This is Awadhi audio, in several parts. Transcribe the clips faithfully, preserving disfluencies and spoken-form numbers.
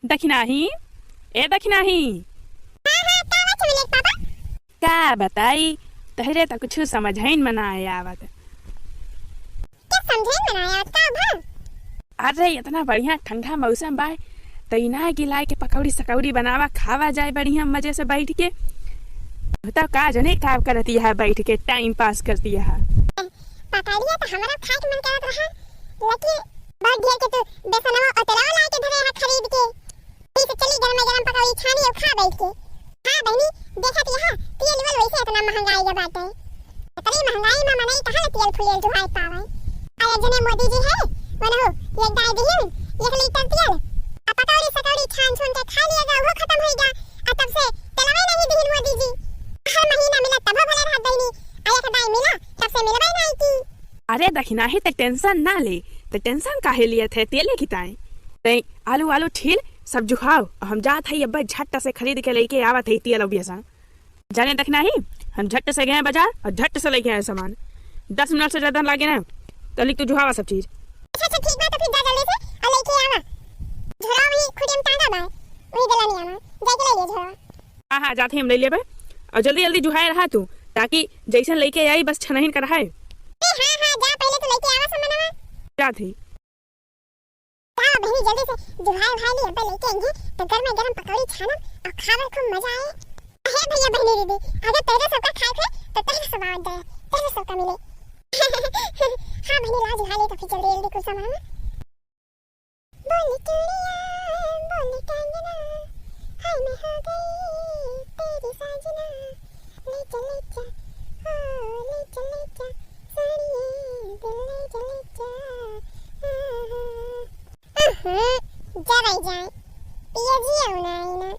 दखिनाही, ए दखिनाही। हाँ, हाँ, का बात है मिलेट पापा? का बताई, तहरे त कुछु समझइन में ना आवत। का समझइन में ना आवत, का भा? अरे, इतना बढ़िया ठंडा मौसम बा, त इना की लाए के पकौड़ी सकौड़ी बनावा, खावा जाए बढ़िया मजे से बैठ के। बताओ, का जने का करती है बैठ के, time pass करती है। पकौड़िया त हमरा खाए के मन करत रहा, लेकिन बहुत ढेर के तू बेसनवा और तेलवा लाए के धरे है खरीद के। ठीक से चली गरम गरम पकौड़ी छानी और खा बैठ के। हाँ बहिनी, देखत यह तेल वेल वैसे इतना महंगाई के बाटे। इतनी महंगाई में मनई कहाँ ले तेल फुलेल जुहाए पावे? अरे जने मोदी जी है, वनहु एक डाल दिहिन एक लीटर तेल। आ पकौड़ी सकौड़ी छान छुन के खा लिया जा, वो खत्म होई जा। आ तब से तेलवे नहीं दिहिन मोदी जी। हर महीना मिला तब भले रहत बहिनी, आ एक दाई मिला तब से मिलबे नहीं की। अरे दखिनाही, ते tension ना ले, ते tension काहे लियत है तेले की ताई? ते आलू, आलू छील, सब जुहाव, हम जात हई अब्बे झट से खरीद के लेके आवत हई तेल और बेसन। जाने दखिनाही, हम झट से गए बाजार और झट से लेके आए सामान। दस मिनट से ज्यादा लागे ना, तो लिख तू जुहावा सब चीज। अच्छा, अच्छा, ठीक बा, तो फिर जा जल्दी से और लेके आवा। झोरा वही खुटिया में टांगा बा, वही गला नहीं आवा, जाके ले ले झोरा। हाँ, हाँ, जात ही हम ले लेबे। और जल्दी, जल्दी जुहाए रहा तू, ताकि जैसन लेके आई बस छनहिन कर रहा है। ए, हाँ, हाँ, जा पहले तू लेके आवा सामानवा। जात ही। का बहिनी जल्दी से जुहाए उहाए ली, अब्बे लेके आई है, तो गरम गरम पकौड़ी छानब और खावे खूब मजा आए। हे भैया बहिनी दीदी, अगर तेरे सबका खाए थे, तो तेरे सब आवत जाए, तेरे सबका मिले। हाँ बहिनी, ला जुहा ले तो फिर जल्दी जल्दी कुछ सामान। बोल चूड़िया, बोल कंगना, हाय मैं हो गई तेरी साजना। ले चल, ले चल, ओ, ले चल, ले चल, साड़िये, दिल ले चल, ले चल, हाँ, हाँ। अहं, जरई जाए, पियजिया उनाई ना।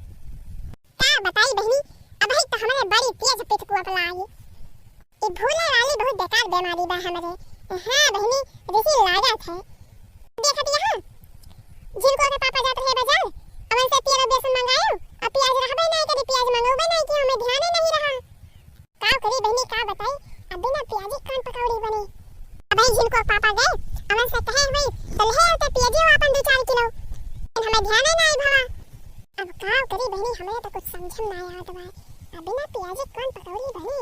का बताई बहिनी, अबही तो हमरे बड़ी तेज पिठकुआ पलाई। ई भूले वाली बहुत बेकार बेमारी बा हमरे। हाँ बहिनी, रिसी लागत है। देखत यहाँ, झिनको के पापा जात रहे बाजार, अवन से तेल और बेसन मंगायो, अब पियाज रहबे नहीं करी, पियाज मंगौबे नहीं कि हमें ध्यान ही नहीं रहा। का करी बहिनी, का बताई, अब बिना पियाजी कौन पकौड़ी बनी। अबही झिनको के पापा गए, अवन से कहे हुई, तो ले आते पियाजी अपन दो चार किलो, लेकिन हमें ध्यान ही नहीं भवा। अब का करी बहिनी, हमें तो कुछ समझ में ना आवत बा। अब बिना पियाजी कौन पकौड़ी बनी?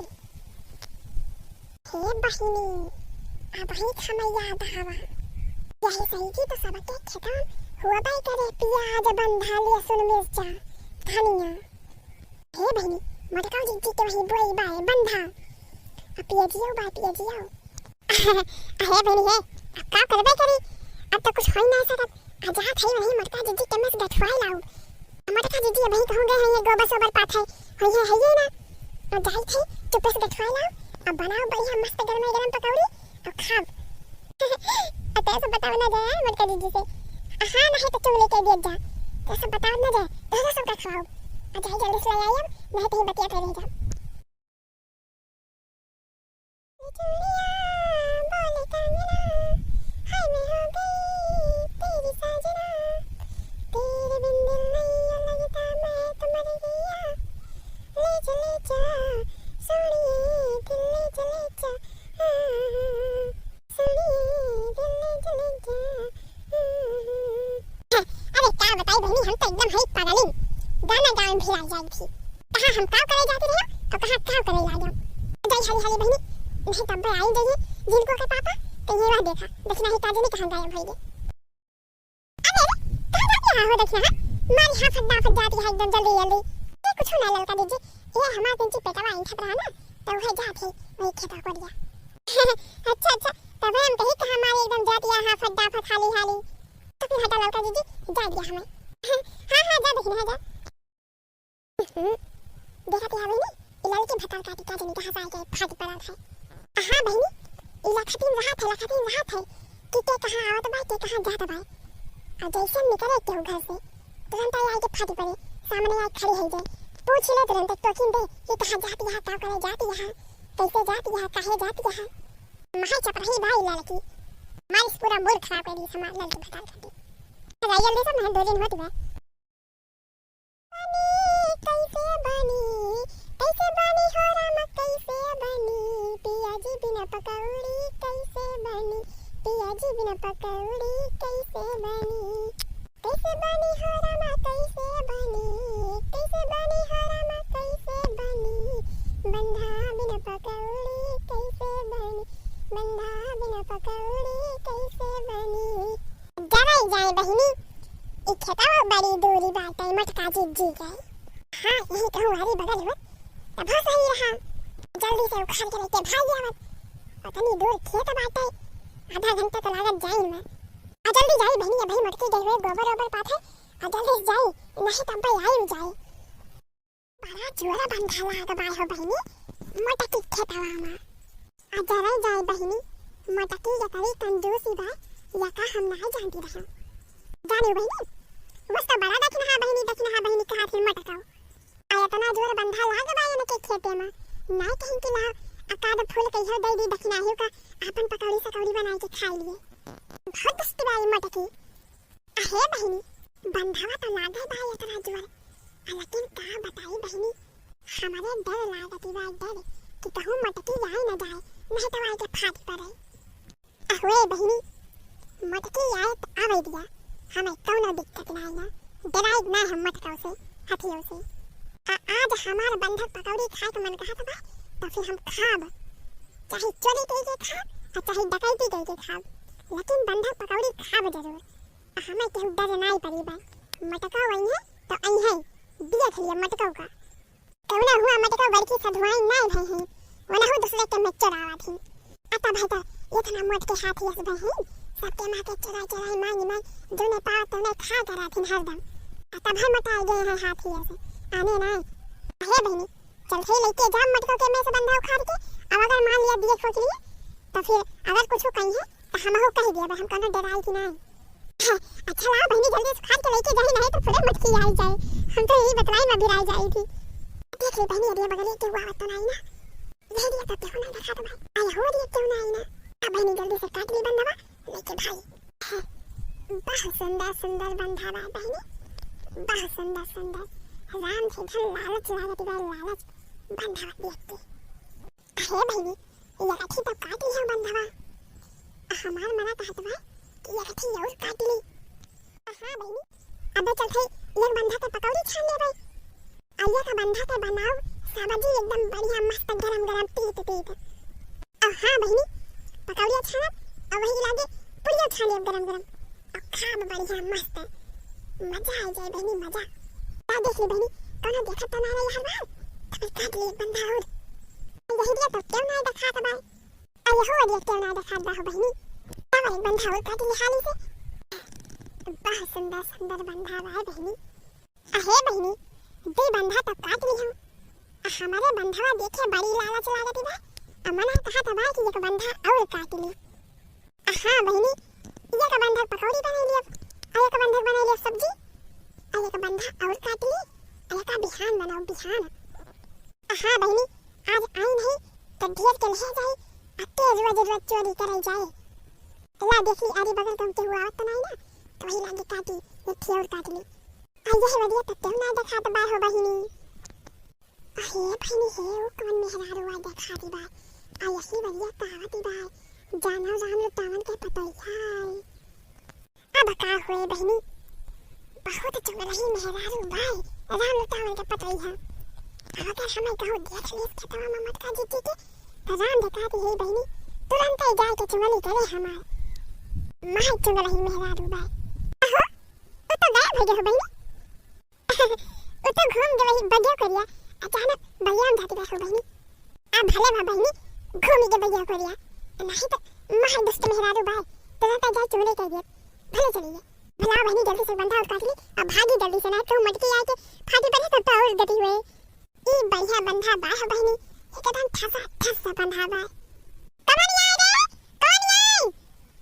हे बहिनी, अबही हमें याद आवा। यही सही की तो सबके खेतन हुआ बाई करे पियाज, बंधा, लहसुन, मिर्चा, धनिया। हे बहिनी, मोटका जिज्जी के वही बोई बाए बंधा। अब पियाजियो बा, पियाजियो। अहे बहिनी हे, अब का करबे करी? अब तो कुछ होई ना सकत। आ जात हई वही मोटका जिज्जी के में से गठुआई लाऊ। आ मोटका जिज्जी अबही कहूँ गए हैं, ये गोबर सोबर पाथे, होई है, है ये ना। आ जाई थे, चुपे से गठुआई लाऊ, अब बनाओ बढ़िया मस्त गरमे गरम पकौड़ी, अब खाब। अब तो ऐसे बताओ ना जाए मोटका जिज्जी से। आ हाँ, नहीं तो चुगली कर दिया जा। तो ऐसे बताओ ना जाए, तो ऐसे सबका खवाओ। आ जाई जल्दी से ले आई अब, नहीं तो ही बतिया कर रह जा। चूड़िया बोले कंगना, हाय मैं हो गई तेरी साजना, तेरे बिन दिल नहीं लगता, मैं तो मर गया, ले जा, ले जा, सोनिए, दिल ले जा, ले जा, हाँ, हाँ, हाँ। सुनिए, दिल ले चले जा। अरे का बताई बहिनी, हम तो एकदम हई पागलिन। गाना गावे में भिड़ाई जाई थी। कहाँ हम काव करे जाती रही और कहाँ काव करे लागे। जाई हाली हाली बहिनी, नहीं तब आई जाइए जिनको के पापा, तो ये वह देखा, दखिनाही का जनी कहाँ गायब होई गए। अरे, अरे, कहाँ जाती रहा हो दखिनाहा? मारी हाफत डाफत जाती है एकदम जल्दी जल्दी। ये कुछ ना ललका दीजिए, ये हमार पिंची पेटवा इंठत रहा ना, तो वह जात है, वही खेता को दिया। अच्छा, अच्छा, तब हम कही कहाँ मारी एकदम जाती है हाफत डाफत हाली हाली। तो फिर हटा ललका दीजिए, जा दिया हमें। हाँ, हाँ, जा दखिनाहा, जा। हम्म, देखत हवे नी, ई ललकी भतार काटी का जनी कहाँ से आके फाटी पड़ल है। हाँ बहिनी, ई लखतिन रहत है, लखतिन रहत है कि के कहाँ आवत बा, के कहाँ जात बा। और जैसे निकले केहू घर से, तुरंत आई, आई के फाटी पड़े, सामने आई खड़ी है जे। पूछ ले तुरंत, टोकिन दे कि कहाँ जाती है, का करे जाती है, कैसे जाती है, काहे जाती है। महाई चपराही बा ई ललकी, मारिस पूरा मूड खराब कर दी हमार ललकी भतार काटी। जल्दी से, महन दो दिन होती बा। बनी, कैसे बनी, कैसे बनी हो रामा, कैसे बनी? पियाजी बिना पकौड़ी कैसे बनी? पियाजी बिना पकौड़ी कैसे बनी? कैसे बनी हो रामा, तब बड़ी दूरी बाटे, मटका जीजी गए। हाँ, यही कहूँ हरी बगल हुआ, तब सही रहा। जल्दी से उखाड़ के लेके भाग आवत। उतनी दूर खेत बाटे, आधा घंटा तो लागत जाई में। आ जल्दी जाई बहिनी, अबही मोटकी गई हुए गोबर ओबर पाथे, आ जल्दी से जाई, नहीं तब आई जाई। बड़ा जोर बंधा लाग बाय हो बहिनी, मोटकी खेतवा में। आ जरा जाए बहिनी, मोटकी यकरी कंजूसी बा, यका हम नाय जानती रहे। जानियो बहिनी, बस तो बड़ा दखिनहा बहिनी, दखिनहा बहिनी कहा थी मोटकाऊ। आ इतना जोर बंधा लाग बा इनके खेते में, नाय कहीं कि लाओ, आ काद फूल कहियो दे दी दखिनाहियो का, आपन पकौड़ी सकौड़ी बनाई के खाई लिए। बहुत दुष्ट बा ई मोटकी। अहे बहिनी, बंधवा तो लागे बा इतना जोर, आ लेकिन का बताई बहिनी, हमरे डर लागत बा डर कि कहूँ मोटकी आए न जाए, नहीं तो आए के फाट पड़े। अहुए बहिनी, मोटकी आए तो आवे दिया, हमें कौनो दिक्कत ना है ना, डराई ना हम मोटकाओ से, हाथियों से। आ आज हमार बंधक पकौड़ी खाए के मन कहत बा, तो फिर हम खाब, चाहे चोरी कई के खाब, आ चाहे डकैती कई के खाब, लेकिन बंधक पकौड़ी खाब जरूर। हमें केहू डर नाई पड़ी बा। मटका वही है तो आई है, देख लिया मटका का। कौना हुआ मटका बड़की सधुआई नाई भई है, वनहु दूसरे के में चोरावा थी। अता भाई तो इतना मोट के हाथ यस भई है, सबके माँ के चोराई चोराई मांगी मांगी, जोने पाओ तोने खा करा थी हरदम। अता भाई मोटाई गए हैं हाथ यस, आने नाई। अहे बहिनी, चल थे लेके जा मटका के में से बंधा उखाड़ के, अब अगर मान लिया दिए खोज लिए, तो फिर अगर कुछ कही है, तो हमहू कह दिया, हम कहना डराई कि नहीं। अच्छा लाओ बहिनी, जल्दी से उखाड़ के लेके जाई, नहीं तो पूरे मटकी आई जाए। हम तो यही बतलाई में बिराई जाई थी। देख ले बहिनी, अरे बगले के हुआ तो नहीं ना। यही दिया तो क्यों ना देखा तो भाई। आया हो दिया क्यों ना आई ना। अब बहिनी जल्दी से काट ली बंधवा, लेके भाई। बहुत सुंदर सुंदर बंधा बा बहिनी, बहुत सुंदर सुंदर। राम से धन लालच लागत बा, लालच बंधवा देख के। अरे बहिनी, ये रखी तो काट लिया बंधवा। आ हमार मना कहत बा कि ये रखी और काट ली। आ हाँ बहिनी, अबे चल थे एक बंधा के पकौड़ी छान लेबै। आ एक बंधा के बनाओ सब्जी एकदम बढ़िया मस्त गरम गरम तीत तीत। आ हाँ बहिनी, पकौड़िया छानब, आ वही लागे पुड़िया छान लेब गरम गरम। आ खाब बढ़िया मस्त, मजा आ जाए बहिनी, मजा। का देख ली बहिनी, कौनो देखत तो ना रही हर बार, तब काट ली एक बंधा और। यही दिया तो क्यों ना देखात बा, आ यहो दिया क्यों ना देखात बा हो बहिनी। तब एक बंधा और काट ली हाली से। बहुत सुंदर सुंदर बंधा बा बहिनी। अहे बहिनी, दे बंधा तो काट ली हम। आ हमारे बंधवा देखे बड़ी लालच लागत बा। आ मना कहत बा कि एक बंधा और काट ली। आ हाँ बहिनी, एक बंधा पकौड़ी बनाई लियब, आ एक बंधा बनाई लियब सब्जी, आ एक बंधा और काट ली, आ एक बिहान बनाओ बिहान। आ हाँ बहिनी, आज आई नहीं तो ढेर के ले जाई, आ तेज रोज रोज चोरी करे जाए। ला देख ली आरी बगल तुम केहू आवत तो नहीं ना, तो वही लागे काटी, एक ठे और काट ली। आ यह वरिया तो क्यों ना देखात बा हो बहिनी। अहे बहिनी हे, उ कौन मेहरारू आ देखात बा? आ यही वरिया तो आवत बा, जानो राम लुटावन के पतोहिया। अब का हुए बहिनी, बहुत चुगलही मेहरारू बा, राम लुटावन के पतोहिया। अब अगर हमें कहूँ देख लेस खेतवा में मटका जीजी के, तो राम देखात यही बहिनी, तुरंत ही जाए के चुगली करे हमार। माई चुगलही मेहरारू बा। अहो, उ तो गायब हो गए हो बहिनी। उ तो घूम के वही बगिया करिया, अचानक बगिया में जाती रहो बहिनी। आ भले बा बहिनी, घूमी के बगिया करिया, नहीं तो मार दुष्ट मेहरारू बाय, तुरंत जा चुगली कर दिया। भले चलिए, भला बहिनी जल्दी से बंधा और काट ली, अब भागी जल्दी से, ना तो मटकी आए के फाटी पड़े तो और गति हुए। ई बढ़िया बंधा बाय हो बहिनी, एकदम ठसा ठस बंधा बाय। कौन आई रे? कौन आई?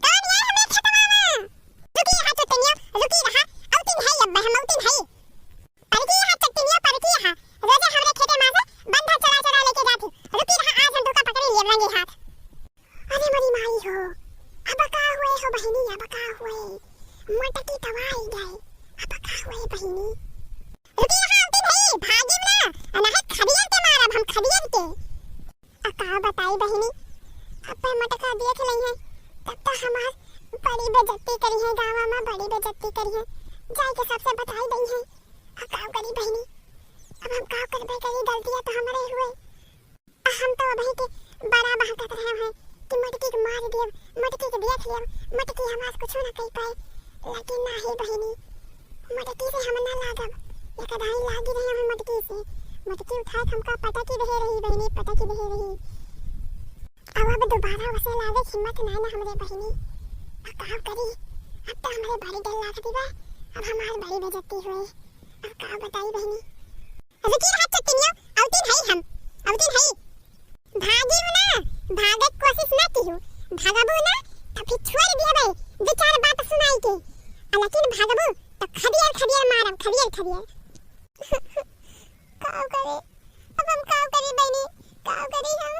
कौन आई हमरे खेतवा में? रुकी रहा चोटनिया, रुकी रहा, औतिन है अब हम औतिन है। परकी यहाँ चट्टनिया परकी यहाँ, रोजे हमरे खेते मा से बंधा चोरा चोरा लेके जाती। रुकी रहा, आज हम तुका पकड़ी लेब रंगे हाथ। अरे मोरी माई हो, अब का हुए हो बहिनी, अब का हुए? मोटकी तवाई गए, अब का हुए बहिनी? रुकी रहा आंटी भाई, भागी ना, अनाहे खदियन के मारब हम खदियन के। आ का बताई बहिनी, अब्बे मटका देख लई हैं, तब तो हमार बड़ी बेइज्जती करी है, गाँव में बड़ी बेइज्जती करी है, जाए के सबसे बताई दई है। आ का करी बहिनी, अब हम का करबे करी, गलतियाँ तो हमरे हुए। आ हम तो अबही के बड़ा बहकत रहे हैं कि मटकी के मार दियब, मटकी के देख लियब, मटकी हमार कुछ ना कही पाए, लेकिन ना ही बहिनी, मटकी से हम ना लागब, एक दाई लागी रही हमें मटकी से। मटकी उठाए के हमका पटकी दहे रही बहिनी, पटकी दहे रही। अब, अब दोबारा वसे लागे हिम्मत नाय ना हमरे बहिनी। अब का करी, अब तो हमरे बड़ी डर लागत बा, अब हमार बड़ी बेइज्जती होई, अब का बताई बहिनी। रुकी रहा चट्टनियो, अउतीन हई हम, अउतीन हई। भागी हूँ ना, भागे के कोशिश ना की हूँ, भागबू ना तो फिर छोड़ दिए भाई, दो चार बात सुनाई के, आ लेकिन भागबू तो खदियर खदियर मारब, खदियर खदियर। का करे, अब हम का करी बहिनी, का करी हम?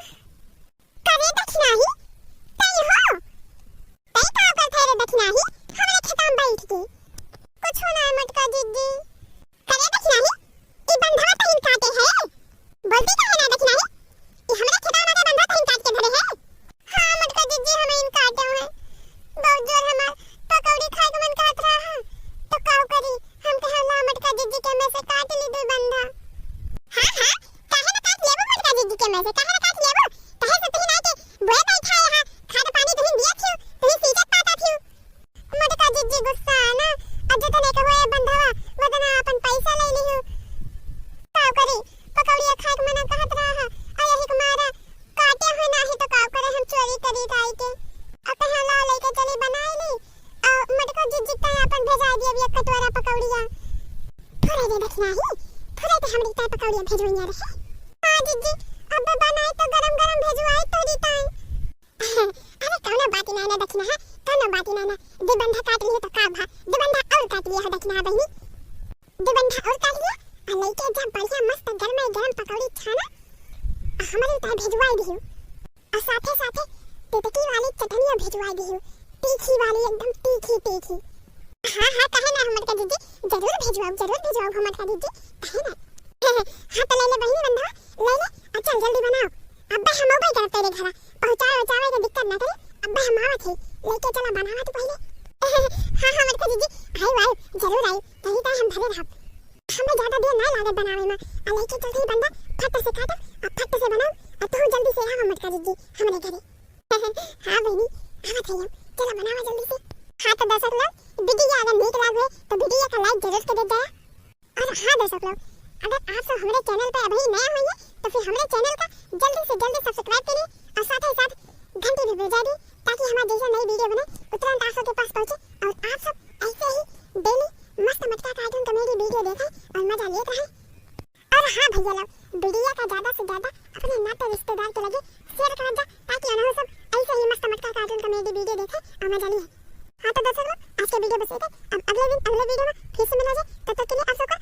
करे दखिनाही, तई हो? तई का करत है रे दखिनाही, हमरे खेता में बैठ के? कुछ ना मोटका जिज्जी। करे दखिनाही, ई बंधवा तहिन काटे है? बोलती काहे ना दखिनाही? ई हमरे खेता में बंधवा तहिन काट के धरे है? हाँ मोटका जिज्जी, हम इन काटे हैं। बहुत जोर हमार पकौड़ी खाए के मन कहत रहा है, तो का करी? हम कहे ला मोटका जिज्जी के में से काट ली दू बंधा। हाँ, हाँ, काहे ना काट लेबो मोटका जिज्जी के में से, काहे ना काट लेबो? काहे से तुही ना के बोए बैठा है, खाद पानी तुही दिया थियो, तुही सींचत पाता थियो। मोटका जिज्जी गुस्सा ना, अब जतने के होए बंधवा, वतना अपन पैसा ले लिहु। का करी, पकौड़िया खाए के मना कहत रहा है, आ यही के मारा काटे हुए नाही तो का करे, हम चोरी करी काई के। अब कहे ला लेके चली बनाई ली, आ मोटका जिज्जी ताई अपन भेजाई दिया एक कटोरा पकौड़िया। थोड़ा दे दखिनाही, थोड़ा तो हमरी ताई पकौड़िया भेजवैया रहे। हाँ जिज्जी, अब बनाए तो गरम गरम भेजवाई तोरी ताई। अरे कौनो बात ना ना दखिना है, कौनो बात ना ना, दो बंधा काट लिए तो का भा, दो बंधा और काट लिया है दखिना है बहिनी, दो बंधा और काट लिया, और लेके जा बढ़िया मस्त गरम गरम पकौड़ी छाना, आ हमरी ताई भेजवाई दिहु। और साथे साथे तितकी वाली चटनिया भेजवा दिहु, तीखी वाली, एकदम तीखी तीखी। हाँ, हाँ, काहे ना, मोटका जिज्जी, जरूर भेजवाओ, जरूर भेजवाओ, मोटका जिज्जी, काहे ना। हाँ, तो ले ले बहिनी बंधवा, ले ले, और चल जल्दी बनाओ। अब्बे हम अबे करब तेरे घरा, पहुँचावे उचावे के दिक्कत ना करे, अब्बे हम आवत है, लेके चला बनावा तू पहले। हाँ, हाँ, मोटका जिज्जी, आई, आई, जरूर आई, कहीं तो हम धरे रहब। हमें ज्यादा देर ना लागत बनावे में, आ लेके चलते ही बंधा फट से काटब, आ फट से बनाओ, आ तू जल्दी से आवा मोटका जिज्जी, हमरे घरे। हाँ बहिनी, आवत है हम। चला बनावा जल्दी से। हाँ तो दर्शक लोग, वीडियो अगर नीक लागे तो वीडियो का like जरूर से दे जाया। और हाँ दर्शक लोग, अगर आप सब हमरे चैनल पे अभी नए होइए तो फिर हमरे चैनल का जल्दी से जल्दी subscribe करिए और साथ ही साथ घंटी भी बजा दी, ताकि हमारे जैसा नई वीडियो बने वो तुरंत आप सबके पास पहुँचे और आप सब ऐसे ही daily मस्त मटका cartoon comedy वीडियो देखें और मजा लेते रहें। और हाँ भैया लोग, वीडियो का ज्यादा से ज्यादा अपने नाते रिश्तेदार के लगे share करत जा, ताकि उन्हों सब ऐसे ही मस्त मटका cartoon comedy वीडियो देखे और मजा लिए। हाँ तो दर्शक लोग, आज के वीडियो बस इतने। अब अगले दिन अगले वीडियो में फिर से मिला जाए, तब तक के लिए आप सबको